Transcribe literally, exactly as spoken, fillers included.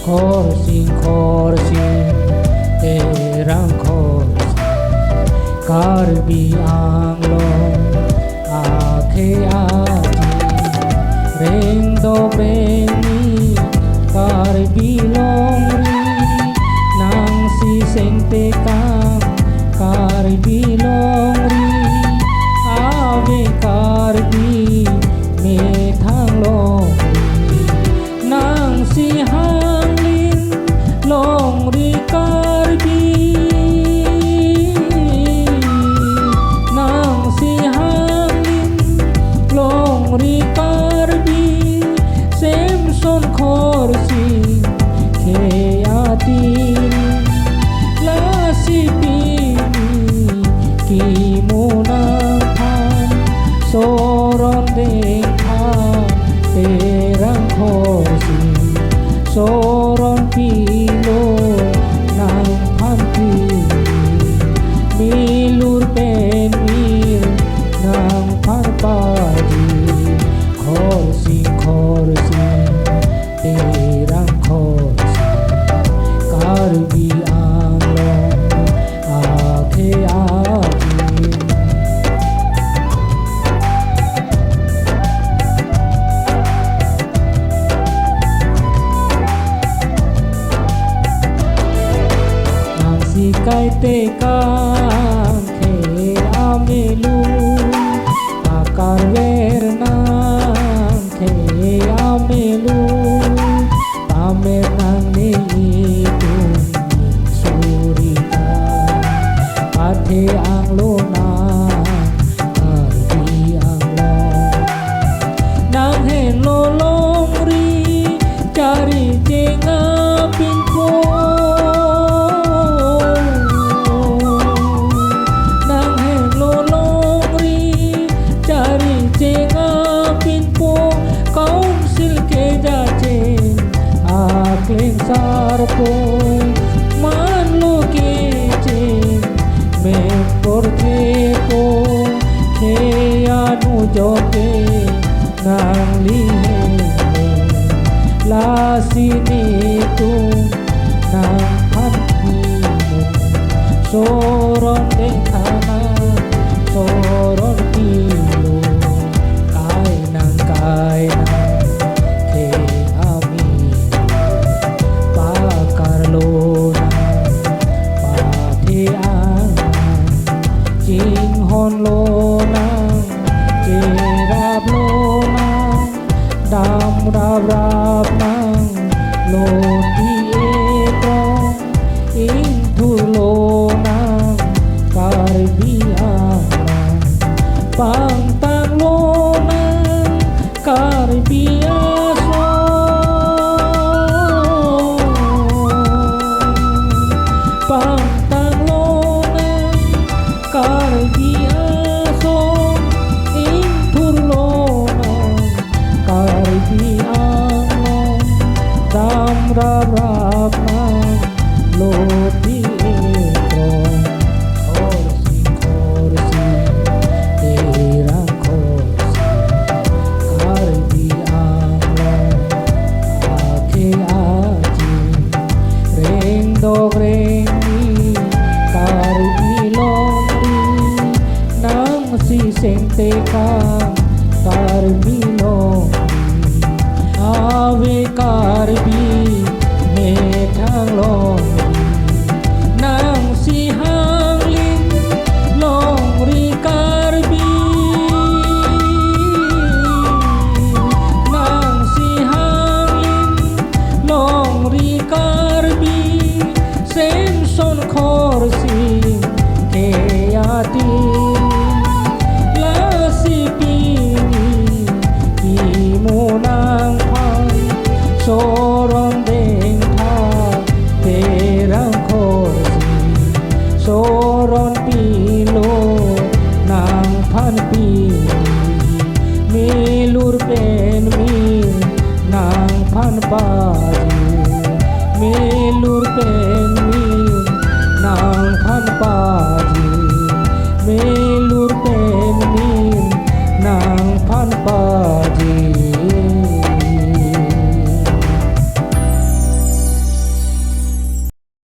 Khorsing khorsing, Terang Khorsing, Karbi Anglong akhei aji, rengdok rengni Karbi longri, nangsi sengtekang Karbi longri, ave Karbi methang longri, nangsi hanglin longri Karbi, nangsi hanglin longri Karbi, Semson Khorsing khei atin, lasi pini kimu nangphan, soron dengphan Terang Khorsing, soron pilo nangphan pini, milur pen mir nangphan paji, khorsing khorsing, Terang Khorsing, Karbi Anglong akhei aji. Nangsi kaite kangkhe amelu, akarver nangkhe amelu, pamer nang netum suri ta, pathe anglo nang Karbi Anglong. Nang henlo longri chari chenga pinpo. Nang henlo longri chari chenga pinpo. Council kejachen akleng sarpo, manlo kechen mepor thepo, khei anu joke nangli helo, lasi netum nangphan kimu, soron dengthana, soron pilo, kai nang kai nang khei ami, pakar lonang, pathe anang, chinghon lonang, cherap lonang, damrap rap nang, loti ekrong, ingthur lonang Karbi Anglong, pangtang lonang Karbi ason, pangtang lonang Karbi ason, ingthur lonang Karbi Anglong, damrap rap nang, loti ekrong, khorsing khorsing, Terang Khorsing, Karbi Anglong akhei aji, rengdok rengni Karbi longri, nangsi sengtekang Karbi longri, ave Karbi methang longri, nangsi hanglin longri Karbi, nangsi hanglin longri Karbi, Semson Khorsing khei Ati lasi pini imu nangphan Soron Dengtha Terang Khorsi Soron Pilo nangphan pini milur pen mir nangphan pajir, milur pen mir nangphan pa